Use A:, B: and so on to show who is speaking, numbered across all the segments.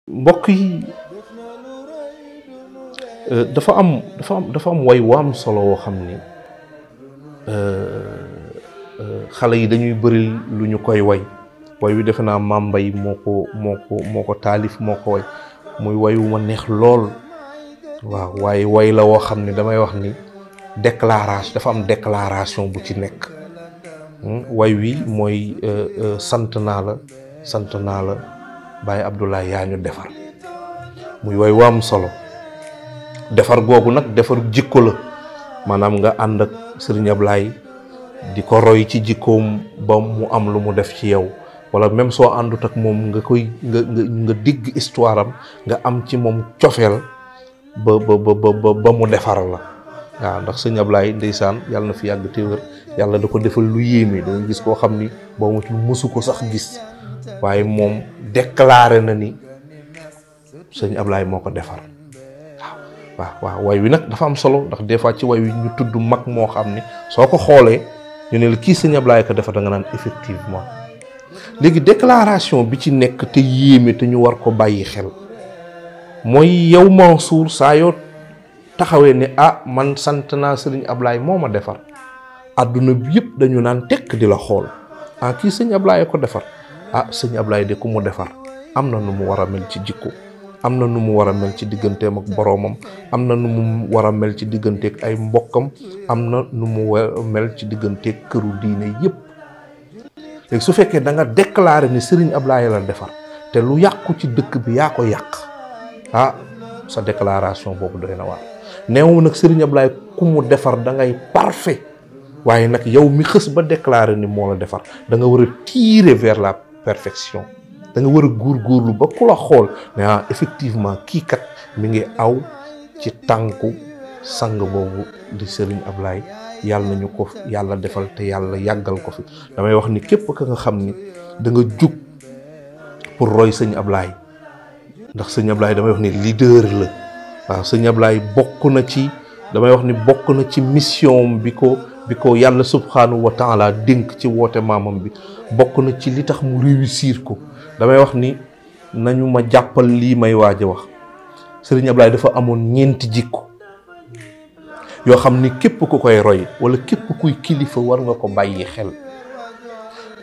A: mbokk yi dafa am way waam solo woo xam ni xale yi dañuy bëri lu ñu koy way wi defe naa Maam Mbay moo ko taalif moo ko way muy way wu ma neex lool waaw waaye way la woo xam ne damay wax ni déclaration dafa am déclaration bu ci nekk way wi mooy sant naa la Baye Abdoulaye yaa ñu defar muy way waam solo defar googu nag defar jikko la maanaam nga ànd ak Serigne Ablaye di ko roy ci jikkoom ba mu am lu mu def ci yow wala même soo àndut ak moom nga digg histoire am nga am ci moom cofeel ba mu defar la waaw ndax Serigne Ablaye ndeysaan yàlla na fi yàgg te wér yàlla da ko defal lu yéeme da nga gis koo xam ni boo matul mësu ko sax gis waaye moom déclaré na ni Serigne Ablaye moo ko defar waaw way wi nag dafa am solo ndax des fois ci way wi ñu tudd mag moo xam ni soo ko xoolee ñu ne la kii Serigne Ablaye ko defar da nga naan effectivement léegi déclaration bi ci nekk te yéeme te ñu war ko bàyyi xel mooy yow Mansour saa yoo taxawee ne man sant naa Serigne Ablaye moo ma defar adduna bi yëpp dañu naan tekk di la xool kii Serigne Ablaye ko defar Serigne Ablaye de ku mu defar am na nu mu war a mel ci jikko am na nu mu war a mel ci digganteem ak boroomam am na nu mu war a mel ci digganteeg ay mbokkam am na nu mu war a mel ci digganteeg këru diine yëpp léegi su fekkee da nga déclaré ni Serigne Ablaye la defar te lu yàqu ci dëkk bi yaa ko yàq sa déclaration boobu doy na waar neewu nag Serigne Ablaye ku mu defar da ngay parfait waaye nag yow mi xës ba déclaré ni moo la defar da nga war a tirer vers la perfection da nga war a góorgóorlu ba ku la xool ne effectivement kii kat mi ngi aw ci tànku sang boobu di Serigne Ablaye yàlla nañu ko yàlla defal te yàlla yàggal ko fi damay wax ni képp ka nga xam ni da nga jug pour roy Serigne Ablaye ndax Serigne Ablaye damay wax ni leader la waaw Serigne Ablaye bokk na ci mission bi ko yàlla subhanahu wa taala dénk ci woote maamam bi bokk na ci li tax mu réussir ko damay wax ni nañu ma jàppal lii may waaj a wax Serigne Ablaye dafa amoon ñeenti jikko yoo xam ni képp ku koy roy wala képp kuy kilifa war nga ko bàyyi xel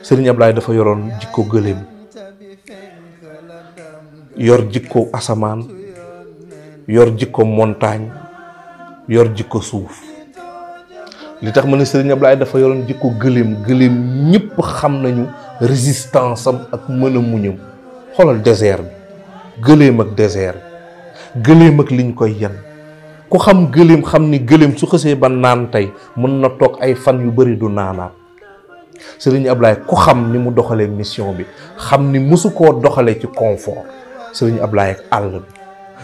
A: Serigne Ablaye dafa yoroon jikko gëléem yor jikko asamaan yor jikko montagne yor jikko suuf li tax ma ne Serigne Ablaye dafa yoroon jikko gëléem ñëpp xam nañu résistance am ak mën a muñam xoolal désert bi gëléem ak désert bi gëléem ak liñ koy yan ku xam gëléem xam ni gëléem su xësee ba naan tey mën na toog ay fan yu bari du naanaat Serigne Ablaye ku xam ni mu doxalee mission bi xam ni mosu koo doxalee ci confort Serigne Ablaye ak àll bi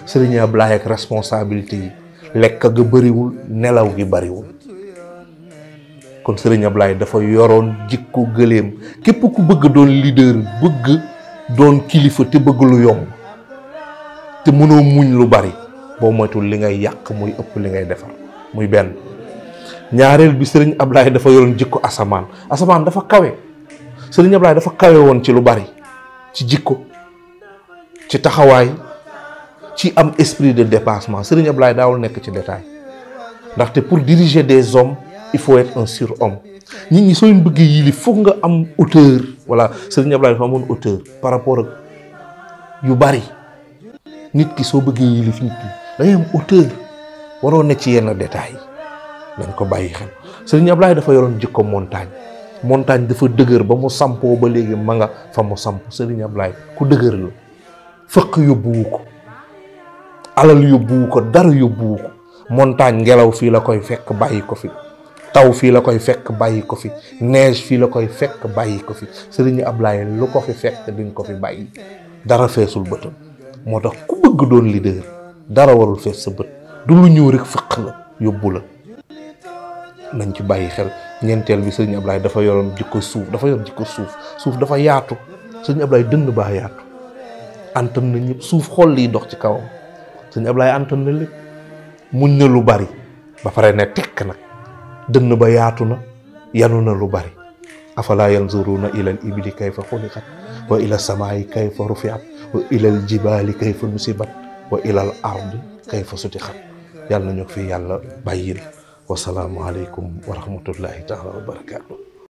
A: Serigne Ablaye ak responsabilité yi lekk ga bariwul nelaw gi bariwul kon Serigne Ablaye dafa yoroon jikko gëléem képp ku bëgg doon leader bëgg doon kilifa te bëgg lu yomb te mënoo muñ lu bari boo moytul li ngay yàq muy ëpp li ngay defar muy benn ñaareel bi Serigne Ablaye dafa yoroon jikko asamaan dafa kawe Serigne Ablaye dafa kawe woon ci lu bari ci jikko ci taxawaay ci am esprit de dépassement Serigne Ablaye daawul nekk ci détail ndaxte pour diriger des hommes il faut être un surhomme nit ñi soo leen bëggee yili foog nga am hauteur voilà Serigne Ablaye dafa amoon hauteur par rapport ak yu bari nit ki soo bëggee yilif nit ki da ngay am hauteur waroo ne ci yenn détails yi dañ ko bàyyi xel Serigne Ablaye dafa yoroon jikko montagne dafa dëgër ba mu sampoo ba léegi ma nga fa mu samp Serigne Ablaye ku dëgër la fëq yóbbuwu ko alal yóbbuwu ko dara yóbbuwu ko montagne ngelaw fii la koy fekk bàyyi ko fi taw fii la koy fekk bàyyi ko fi neige fii la koy fekk bàyyi ko fi Serigne Ablaye lu ko fi fekk duñ ko fi bàyyi dara feesul bëtam moo tax ku bëgg doon leader dara warul fees sa bët du lu ñëw rek fëq la yóbbu la nañ ci bàyyi xel ñeenteel bi Serigne Ablaye dafa yoroon jikko suuf dafa yaatu Serigne Ablaye dënn baa yaatu antan na ñëpp suuf xool liy dox ci kawam Serigne Ablaye antan na lépp muñ na lu bari ba pare ne tekk nag dënn ba yaatu na yanu na lu bari afala yanzuruna ila al ibili kayfa xuliqat wa ila samaa'i kayfa rufi'at wa ilal jibaali kayfa nusibat wa ilal ardi kayfa sutixat yàlla nañu ko fi yàlla bàyyil wasalaamu aleykum wa rahmatullahi taala wa barakaatu